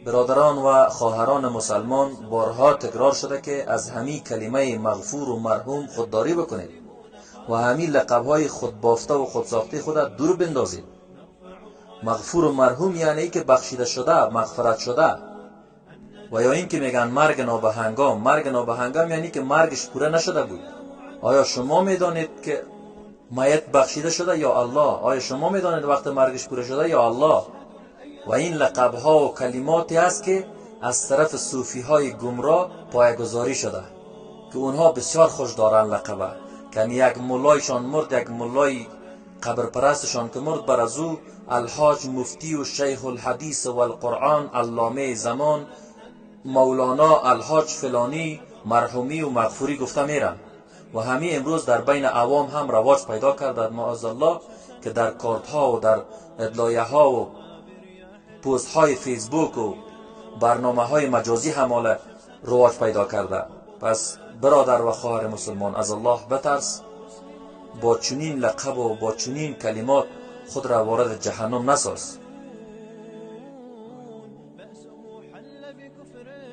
برادران و خواهران مسلمان، بارها تکرار شده که از همین کلمه مغفور و مرحوم خودداری بکنید و همین لقب‌های خودبافته و خودساخته خود دور بندازید. مغفور و مرحوم یعنی که بخشیده شده، مغفرت شده. و یا این که میگن مرگ نابهنگام، مرگ نابهنگام یعنی که مرگش پوره نشده بود. آیا شما میدانید که میت بخشیده شده یا الله؟ آیا شما میدانید وقت مرگش پوره شده یا الله؟ و این لقب ها و کلماتی است که از طرف صوفی های گمراه پایگذاری شده که اونها بسیار خوش دارن لقبه. که یک مولایشان مرد، یک مولای قبر پرستشان که مرد، بر از او الحاج مفتی و شیخ الحدیث و القرآن، علامه زمان، مولانا الحاج فلانی، مرحومی و مغفوری گفته میرن. و همین امروز در بین عوام هم رواج پیدا کرده، معاذ الله، که در کارت ها و در اطلاعیه ها و پست های فیسبوک و برنامه های مجازی هم حالا رواج پیدا کرده. پس برادر و خواهر مسلمان، از الله بترس، با چنین لقب و با چنین کلمات خود را وارد جهنم نساز. بأسه حل بكفر.